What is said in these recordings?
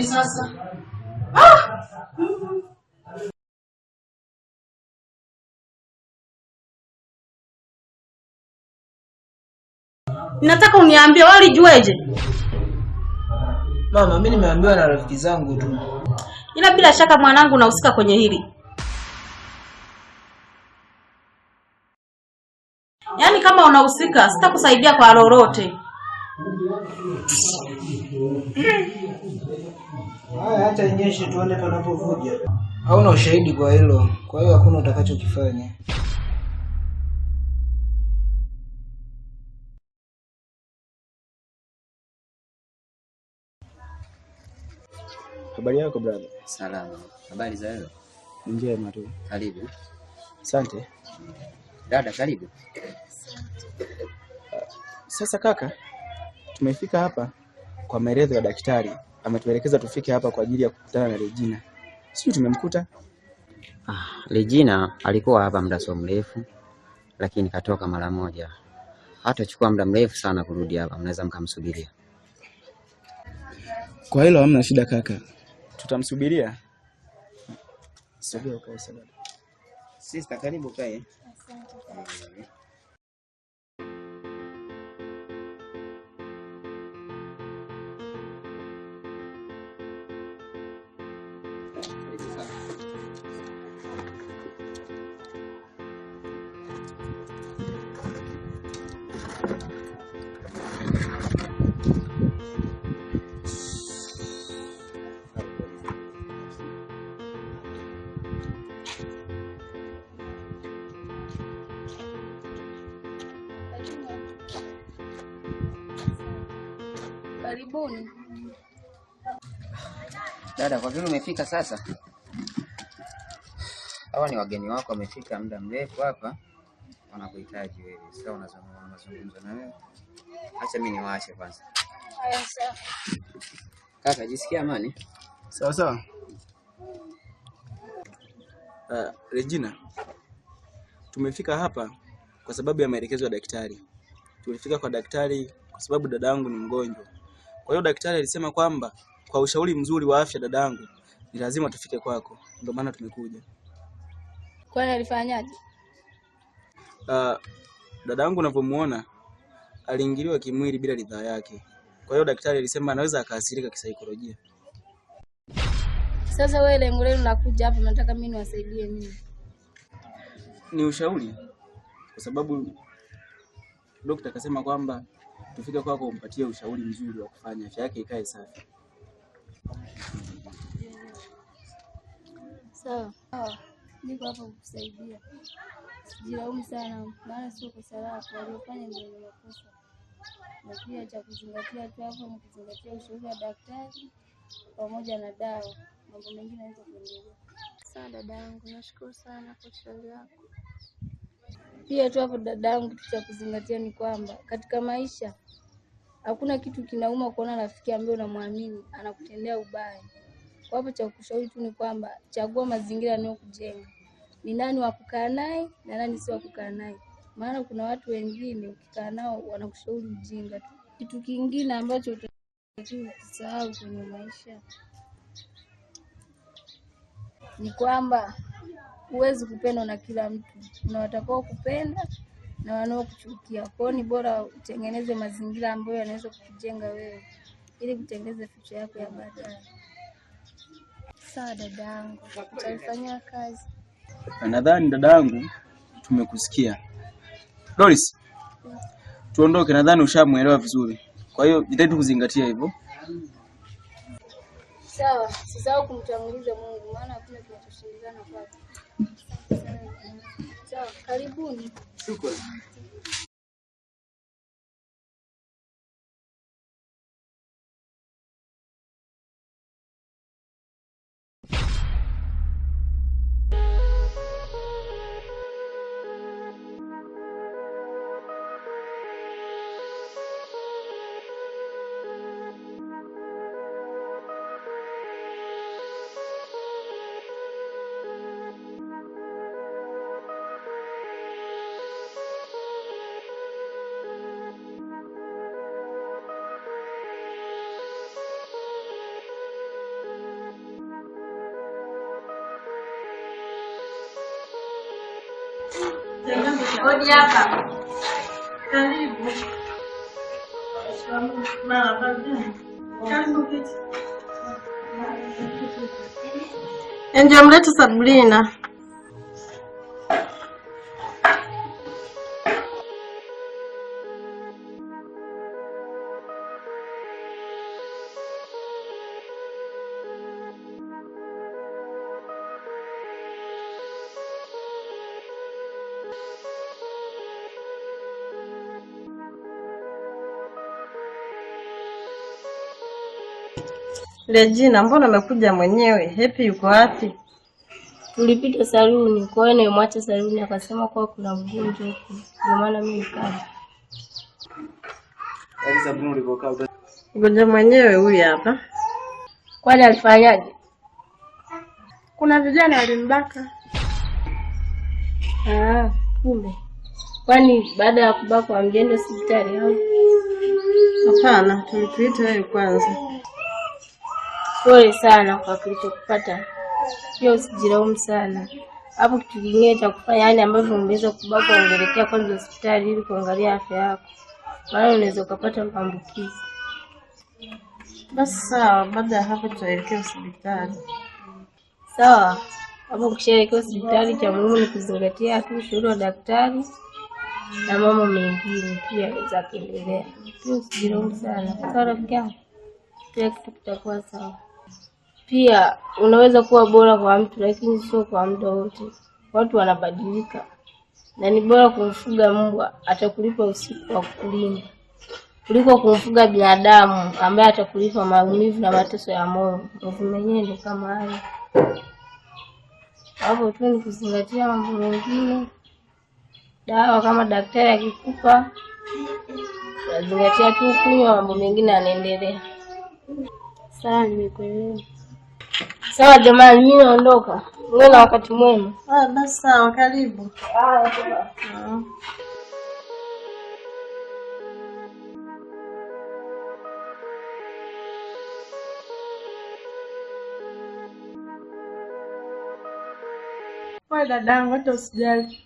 sasa? Ah! Nataka uniambie walijueje? Mama, mimi nimeambiwa na rafiki zangu tu. Ila bila shaka mwanangu unahusika kwenye hili. Yaani kama unahusika sitakusaidia kwa lolote. Haya, hata inyeshe tuone panapovuja. Hauna ushahidi kwa hilo, kwa hiyo hakuna utakachokifanya. Habari yako brother? Salama. Habari za wewe? Njema tu. Karibu. Asante. Dada, karibu. Sasa kaka, tumefika hapa kwa maelezo ya daktari. Ametuelekeza tufike hapa kwa ajili ya kukutana na Regina. Sijui tumemkuta? Regina alikuwa hapa muda sio mrefu, lakini katoka mara moja. Hatachukua muda mrefu sana kurudi hapa, mnaweza mkamsubiria. Kwa hilo hamna shida kaka. Tutamsubiria. Sogea ukae sawa. Sister, karibu kae. Karibuni. Dada, kwa vile umefika sasa, hawa ni wageni wako, wamefika muda mrefu hapa, wanakuhitaji wewe. Sasa wanazungumza mazungumzo na wewe. Acha mimi niwaache kwanza. Haya, sawa. Kaka, jisikia amani. Sawa sawa. Regina, tumefika hapa kwa sababu ya maelekezo ya daktari. Tulifika kwa daktari kwa sababu dadangu ni mgonjwa. Kwa hiyo daktari alisema kwamba kwa ushauri mzuri wa afya dadangu ni lazima tufike kwako. Ndio maana tumekuja. Kwani alifanyaje? Dadangu unavyomuona aliingiliwa kimwili bila ridhaa yake. Kwa hiyo daktari alisema anaweza akaathirika kisaikolojia. Sasa wewe lengo lenu la kuja hapa mnataka mimi niwasaidie nini? Ni ushauri kwa sababu daktari akasema kwamba tufike kwako umpatie ushauri mzuri wa kufanya afya yake ikae safi. Sawa. Sawa. Niko hapa kukusaidia. Sijilaumu sana, maana sio kosa lako, waliofanya ndio wenye makosa. Na pia cha kuzingatia tu hapo ni kuzingatia ushauri wa daktari pamoja na dawa. Mambo mengine yanaweza kuendelea. Sawa dadangu, nashukuru sana kwa ushauri wako. Pia tu hapo dadangu, kitu cha kuzingatia ni kwamba katika maisha hakuna kitu kinauma kuona rafiki ambaye unamwamini anakutendea ubaya. Kwa hapo cha kushauri tu ni kwamba chagua mazingira yanayokujenga. Ni nani wa kukaa naye na nani si wa kukaa naye. Maana kuna watu wengine ukikaa nao wanakushauri ujinga tu. Kitu kingine ambacho hutakiwi kusahau kwenye maisha ni kwamba huwezi kupendwa na kila mtu. Kuna watakao kupenda na wanaokuchukia. Kwa hiyo ni bora utengeneze mazingira ambayo yanaweza kukujenga wewe ili kutengeneza future yako ya baadaye. Sawa dadangu, nitaifanyia kazi. Na nadhani dadangu tumekusikia. Doris, tuondoke, nadhani ushamuelewa vizuri. Kwa hiyo jitahidi kuzingatia hivyo. Sawa, usisahau kumtanguliza Mungu maana hakuna kinachoshindikana kwake. Sawa, karibuni. Shukrani. Hodi hapa. Karibu. Karibu kiti. Ndio mlete Sabrina. Regina, mbona umekuja mwenyewe? Happy yuko wapi? Tulipita saluni, kwa hiyo nimemwacha saluni akasema kwa kuna mgonjwa huko. Ndio maana mimi nikaja. Yaani Sabrina ulivyokaa Mgonjwa mwenyewe huyu hapa. Kwani alifanyaje? Kuna vijana walimbaka. Ah, kumbe. Kwani baada ya kubakwa amjende hospitali au? Hapana, tulituita wewe kwanza. Pole sana kwa kilichokupata. Pia usijilaumu sana. Hapo kitu kingine cha kufanya, yani ambavyo ungeweza kubakwa, ungeelekea kwanza hospitali ili kuangalia afya yako. Maana unaweza ukapata maambukizi. Basi sawa, baada ya hapo tutaelekea hospitali. Sawa. Hapo ukishaelekea hospitali, cha muhimu ni kuzingatia tu ushauri wa daktari na mambo mengine pia za kuendelea. Pia usijilaumu sana. Sawa rafiki yangu? Kila kitu kitakuwa sawa. Pia unaweza kuwa bora kwa mtu lakini sio kwa muda wote. Watu wanabadilika. Na ni bora kumfuga mbwa atakulipa usiku wa kukulinda kuliko kumfuga binadamu ambaye atakulipa maumivu na mateso ya moyo. Maumivu mwenyewe ndio kama hayo. Hapo tu ni kuzingatia mambo mengine. Dawa kama daktari akikupa, unazingatia tu kunywa, mambo mengine yanaendelea. Sawa, nimekuelewa. Sawa jamani, mimi naondoka. Uwe na wakati mwema. Ah, basi sawa, karibu. Pole dadangu, hata usijali.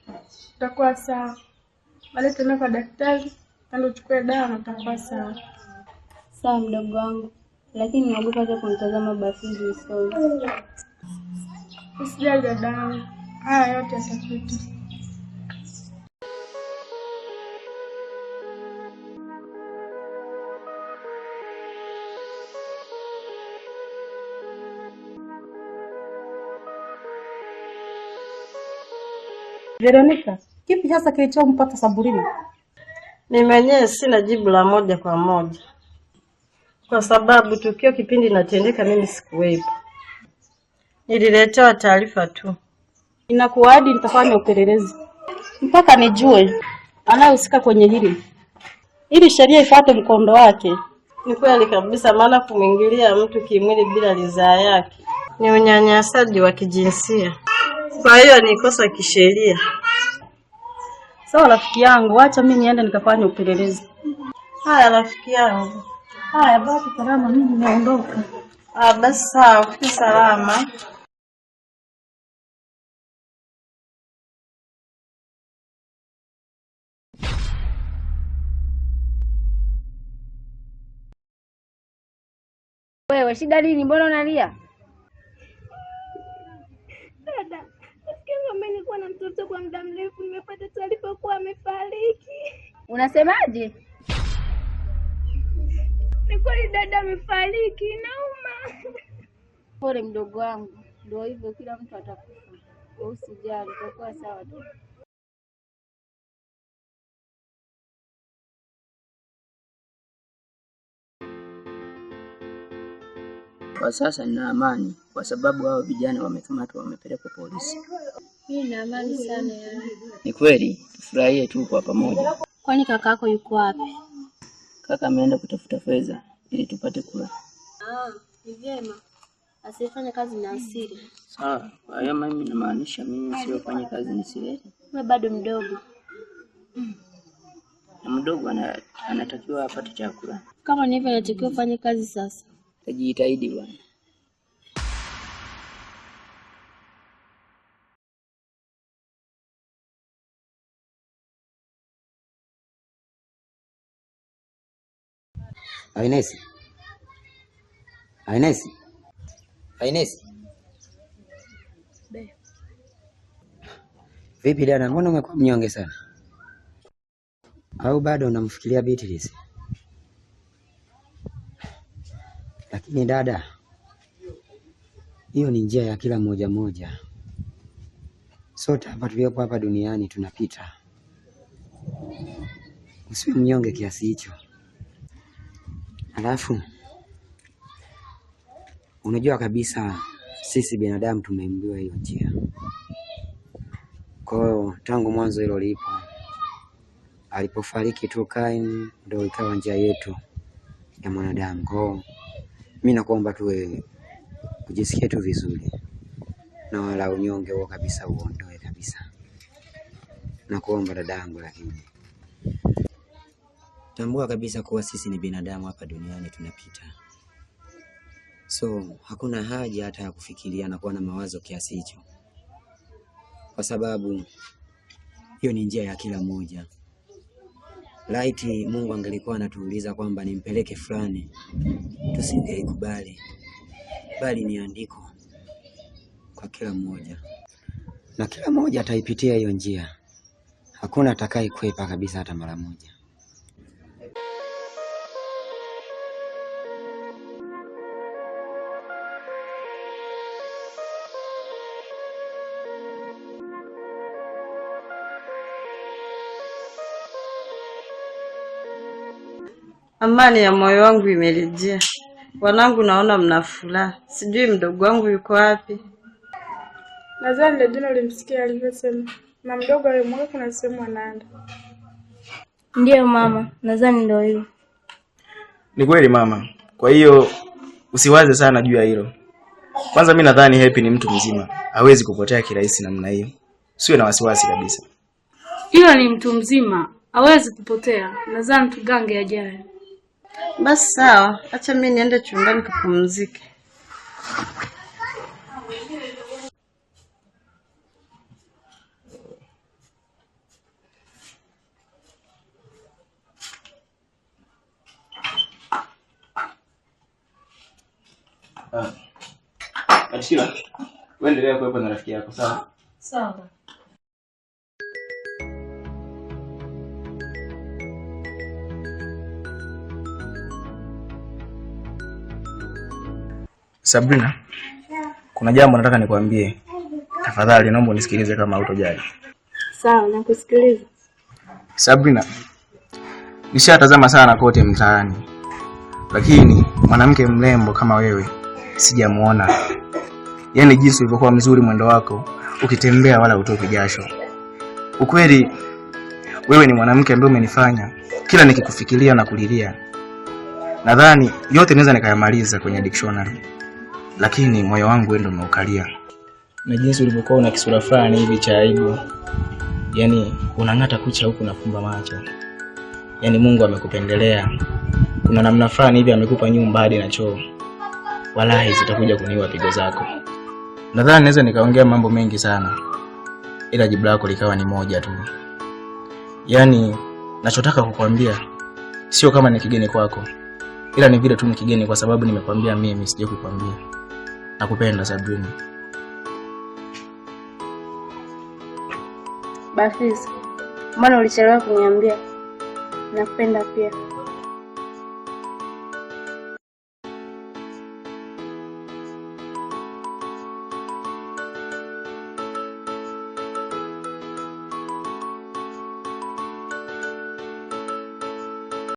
Utakuwa sawa. Baadaye tuende kwa daktari, ndio uchukue dawa na utakuwa sawa. Sawa mdogo wangu, lakini naogopa hata kumtazama Bafizi usoni. Usijali dadangu, haya yote yatapita. Veronica, kipi hasa kilichompata Sabrina? Mimi mwenyewe sina jibu la moja kwa moja, kwa sababu tukio kipindi inatendeka mimi sikuwepo. Nililetewa taarifa tu. Ninakuahidi nitafanya upelelezi mpaka nijue anayehusika kwenye hili, ili sheria ifuate mkondo wake. Ni kweli kabisa, maana kumwingilia mtu kimwili bila ridhaa yake ni unyanyasaji wa kijinsia, kwa hiyo ni kosa kisheria. Sawa rafiki yangu, acha mimi niende nikafanye upelelezi. Haya rafiki yangu. Haya, baki salama, mimi naondoka. Ah, basi sawa, ufike salama. Wewe shida nini? Mbona unalia? Dada, rafiki yangu ambaye nilikuwa namtafuta kwa muda mrefu, nimepata taarifa kuwa amefariki. Unasemaje? Ni kweli dada amefariki, nauma. Pole mdogo wangu, ndio hivyo, kila mtu atakufa. Wewe usijali, utakuwa sawa tu. Kwa sasa nina amani kwa sababu hao vijana wamekamatwa, wamepelekwa polisi. Mimi nina amani sana yani. Ni kweli, tufurahie tu kwa pamoja. Kwani kakako yuko wapi? Kaka ameenda kutafuta fedha ili tupate kula. Ah, ni vyema. Asiyefanya kazi na asili. Sawa, kwa hiyo mimi namaanisha mimi siyofanya kazi nisilete. Wewe bado mdogo. Na mdogo anatakiwa apate chakula. Kama ni hivyo inatakiwa ufanye kazi sasa. Tajitahidi bwana. Ainesi. Ainesi. Ainesi. Be. Vipi dada, mbona umekuwa mnyonge sana? Au bado unamfikiria Beatrice? Lakini dada, hiyo ni njia ya kila mmoja mmoja. Sote hapa tuliopo hapa duniani tunapita. Usiwe mnyonge kiasi hicho. Alafu unajua kabisa sisi binadamu tumeambiwa hiyo njia. Kwa hiyo tangu mwanzo hilo lipo. Alipofariki tu Kain ndio ikawa njia yetu ya mwanadamu. Kwa hiyo mimi nakuomba tu wewe ujisikie tu vizuri na wala unyonge huo kabisa uondoe kabisa. Nakuomba dadangu, lakini tambua kabisa kuwa sisi ni binadamu hapa duniani tunapita. So hakuna haja hata ya kufikiria na kuwa na mawazo kiasi hicho, kwa sababu hiyo ni njia ya kila mmoja. Laiti Mungu angelikuwa anatuuliza kwamba nimpeleke fulani, tusingeikubali, bali ni andiko kwa kila mmoja, na kila mmoja ataipitia hiyo njia. Hakuna atakayekwepa kabisa hata mara moja. Amani ya moyo wangu imerejea. Wanangu, naona mna furaha. Sijui mdogo wangu yuko wapi. Nadhani Regina ulimsikia alivyosema. Na mdogo alimwaga kuna sehemu anaenda. Ndiyo mama, nadhani ndio hiyo. Ni kweli mama. Kwa hiyo usiwaze sana juu ya hilo. Kwanza mi nadhani Happy ni mtu mzima, hawezi kupotea kirahisi namna hiyo. Usiwe na wasiwasi kabisa. Ila ni mtu mzima, hawezi kupotea. Nadhani tugange ajayo. Basi sawa, acha mi niende chumbani kupumzike. Atishila, wewe endelea kuwepo na rafiki yako, sawa? Sawa. Sabrina, kuna jambo nataka nikwambie. Tafadhali naomba unisikilize kama hutojali. Sawa, nakusikiliza. Sabrina, nishatazama sana kote mtaani, lakini mwanamke mrembo kama wewe sijamuona. Yaani jinsi ulivyokuwa mzuri, mwendo wako ukitembea wala hutoki jasho. Ukweli wewe ni mwanamke ambaye umenifanya kila nikikufikiria na kulilia. Nadhani yote naweza nikayamaliza kwenye dictionary, lakini moyo wangu wewe ndio umeukalia. Na jinsi ulivyokuwa una kisura fulani hivi cha aibu, yaani unang'ata kucha huku unafumba macho, yaani Mungu amekupendelea. Kuna namna fulani hivi amekupa nyumba hadi na choo. Walahi zitakuja kuniua pigo zako. Nadhani naweza nikaongea mambo mengi sana, ila jibu lako likawa ni moja tu. Yaani nachotaka kukwambia sio kama ni kigeni kwako, ila ni vile tu ni kigeni kwa sababu nimekwambia mimi, sije kukwambia. Nakupenda Sabrina. Bafisi, mbona ulichelewa kuniambia? Nakupenda pia.